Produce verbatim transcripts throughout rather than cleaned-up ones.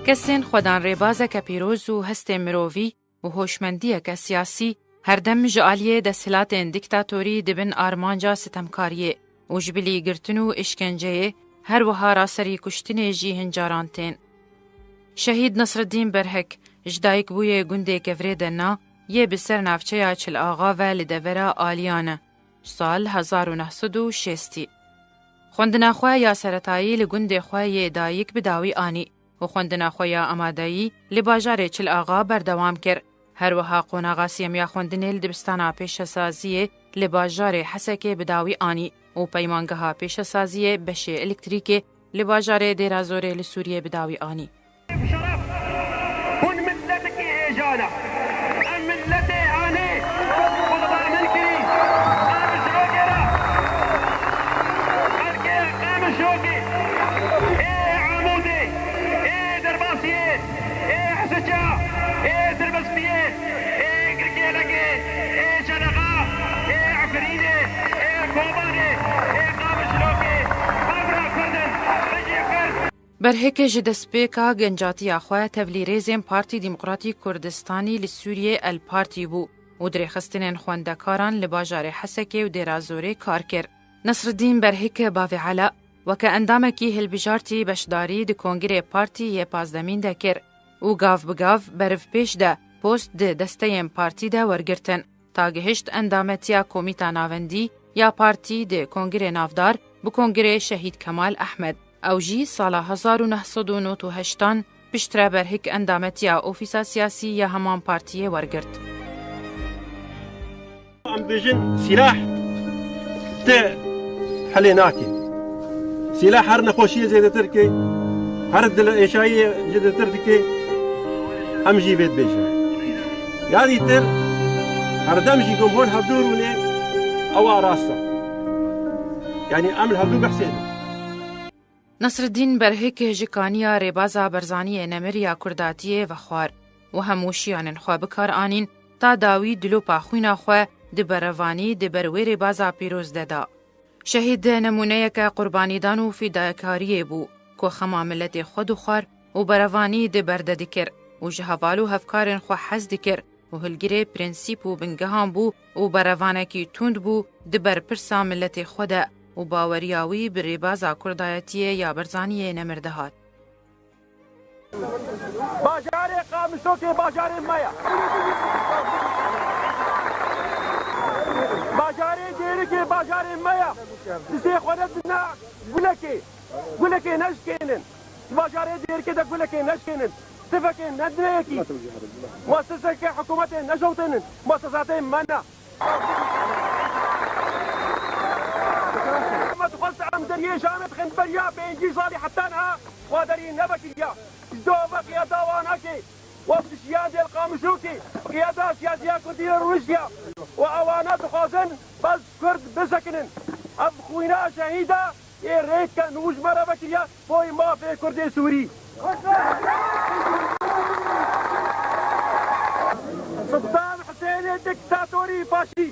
Kesên xwedan rêbazeke pîroz û hestê mirovî û hoşmendiyeke siyasî her dem ji aliyê desthilatên dîktatorî di bin armanca sitemkariyê û ji bilî girtin û îşkenceyê, her wiha raserî kuştinê jî hin caran tên. Şehîd Nesreddîn Berhik ji dayikbûyê gundê Kevrê Dena yê bi ser navçeya Çil Axa ve li devera Aliyan e. Sal hezar û neh sed û şêstî. Xwendina xwe ya seretayî li gundê xwe yê dayik bi dawî anî û xwendina xwe ya amadeyî li bajarê Çil Axa berdewam kir. Her wiha qonaxa siyem ya xwendinê li dibistana pêşesaziyê li bajarê Hesekê bi dawî anî û peymangeha pêşesaziyê beşê elektrîkê li bajarê Dêra Zorê li Sûriyê bi dawî anî. Şeref. Hûn miletekî hêja ne. Em miletê anê xwe xebermend kirî. Qamişlokê re. Xelkê Qamişlokê. Ê Amûdê. Ê Derbasiyê. Ê Hesiça. Ê Dirbestiyê. Ê Girkêlekê. Ê Çelexa. Ê Efrînê. Ê Kobanê. Ê Qamişlokê. Ev re Kurd in. Bijî Kurd. Berheke ji destpêka gencatiya xwe tevlî rêzên Partî Demokratîk Kurdistanî li Sûriyê El Partî bû û di rêxistinên xwendekaran li bajarê Hesekê û Dêra Zorê kar kir. Nesreddîn Berheke Bavê Ela weke endamekî hilbijartî beşdarî di Kongirê Partî yê pazdemîn de kir û gav bi gav berivpêş de post di desteyên partî de wergirtin. Ta gihişt endametiya Komîta Navendî ya partî di Kongirê Navdar bi Kongirê Şehîd Kemal Ehmed. Ew jî sala hezar û neh sed û nod û heştan piştre Berhik endametiya ofîsa siyasî ya heman partiyê wergirt. Em dibêjin sîlah te helê nake. Sîlah her nexweşiyê zêdetir ke, her dil êşayiyê zêdetir dike, em jî vê dibêjin. Ya dîtir, herdem jî ku em hol hevdû rûnê, ew a rast e. Yanî em li hevdû behsê ne. Nesreddîn Berhik ji kaniya rêbaza Barzaniyê nemir ya kurdatiyê vexwar û hemû şiyanên xwe bi kar anîn ta dawî dilopa xwîna xwe di berevanî di ber wê rêbaza pîroz de da. Şehîd nemûneyeke qurbanîdan û fîdakariyê bû ku xema miletê xwe dixwar û berevanî di ber de dikir û ji heval û hevkarên xwe hez dikir û hilgirê prensîp û bingehan bû û berevanekî tund bû di berpirsa miletê xwe de û baweriya wî bi rêbaza kurdayetiyê ya Barzaniyê nemir dihat. Bajarê Qamişlokê bajarê me ye. Bajarê Dêrikê bajarê me ye. Dizê xwe ne dine gulekê. Gulekê neşkênin. Di bajarê Dêrikê de gulekê neşkênin. Tifekê nedine yekî. Mueseseke hikûmetê neşewtênin. Muesesatê me ne. Me dixwest em deriyê ji Amedê xin beriya pêncî salî heta niha xwedarî nevekiriya. Ji dova qiyada wana ke wek şiyan dêl Qamişlokê qiyada siyasiya Kurdî re rûniştiya û ewana dixwazin bes Kurd bisekinin. Ev xwîna şehîda ê rêdke nû ji me re vekiriya boy mafê Kurdê Sûrî. Saddam Husênê diktatorî faşî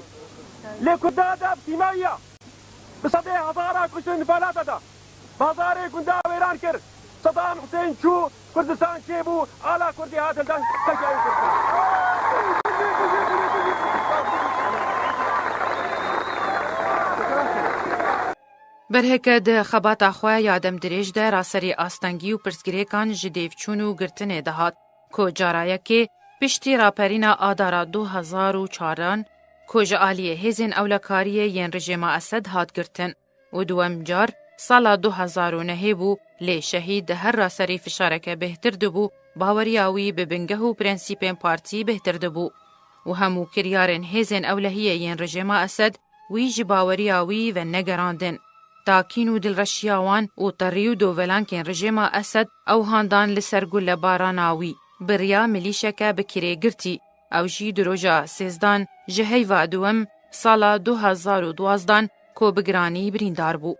lê Kurda dev tîmayiya. Bi sedê hezara kuştin felata da. Bazarê gunda wêran kir. Saddam Husên çû Kurdistan çêbû, ala Kurdî hat hildan, qeşayî Kurdistan. Berheke di xebata xwe ya demdirêj de raserî astengî û pirsgirêkan ji dêvçûn û girtinê dihat, ku cara yekê piştî raperîna Adara du hezar û çaran, ku ji aliyê hêzên ewlekariyê yên rejêma Esed hat girtin û duwem car sala du hezar û nehê bû, lê şehîd di her raserî fişareke bêhtir dibû, baweriya wî bi bingeh û prensîpên partî bêhtir dibû û hemû kiryarên hêzên ewlehiyê yên rejêma Esed wî ji baweriya wî venegerandin. Takîn û dilreşiya wan û terî û dovelankên rejêma Esed ew handan li ser gulebarana wî bi riya milîşeke bi kirê girtî, ew jî di roja sêzdan ji heyva duwem sala du hezar û duwazdan ku bi giranî birîndar bû.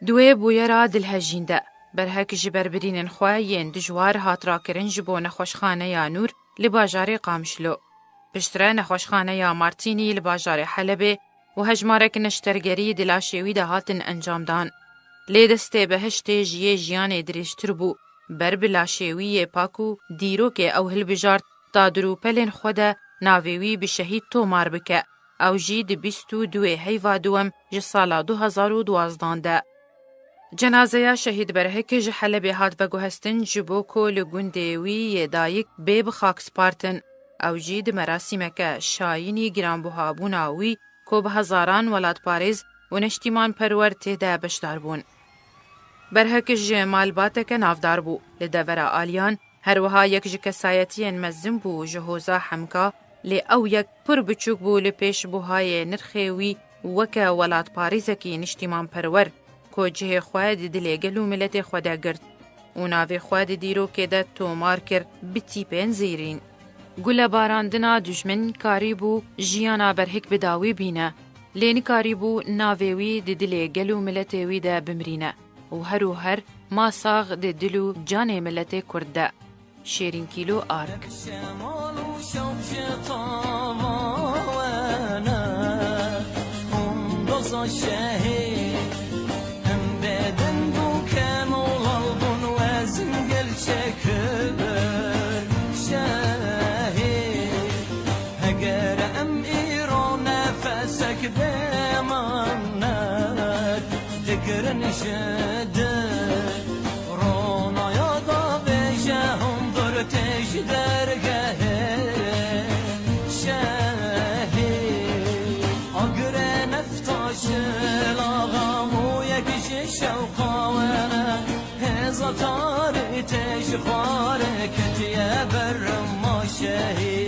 Di wê bûyera dilhejîn de, Berhek ji ber birînên xwe yên dijwar hat rakirin ji bo nexweşxaneya Nûr li bajarê Qamişlo. Piştre nexweşxaneya Martînî li bajarê Helebê û hejmarek neştergerî di laşê wî de hatin encamdan. Lê destê behiştê ji yê jiyanê dirêjtir bû ber bi laşê wî yê pak û dîrokê ew hilbijart, ta di rûpelên xwe de navê wî bi şehîd tomar bike. Ew jî di bîst û duê heyva duwem ji sala du hezar û duwazdan de. Cenazeya şehîd Berhik ji Helebê hat veguhestin, ji bo ku li gundê wî yê dayik bê bi xak spartin. Ew jî di merasîmeke şayînî giranbuhabûna wî ku bi hezaran welatparêz û neştîmanperwer tê de beşdar bûn. Berhik ji malbateke navdar bû. Li devera aliyan her wiha yek ji kesayetiyên mezin bû ji hoza Hemka, lê ew yek pir biçûk bû li pêş buhayê nirxê wî weke welatparêzekî niştîmanperwer, ku cihê xwe di dilê gel û miletê xwe de girt û navê xwe di dîrokê de tomar kir bi tîpên zêrîn. Gulebarandina dijmin karîbû jiyana Berhik bi dawî bîne, lê nikarîbû navê wî di dilê gel û miletê wî de bimrîne û her û her ma sax di dil û canê miletê Kurd de. Şêrîn Kîlo, Ark. Şemal û şewq ji tava wene, hûn doza şehîd. Em bêdeng bû, kemolal bûn, wezin gel çekibir şehîd. Heger em îro nefesek bêmanet digirin ji dil, ronaya gavê ji hundir tê ji dergehê şehîd. Agirê nefta şilaxa mûyek ji şewqa wene, hêza tarî tê ji xwarê ketiye ber ma şehîd.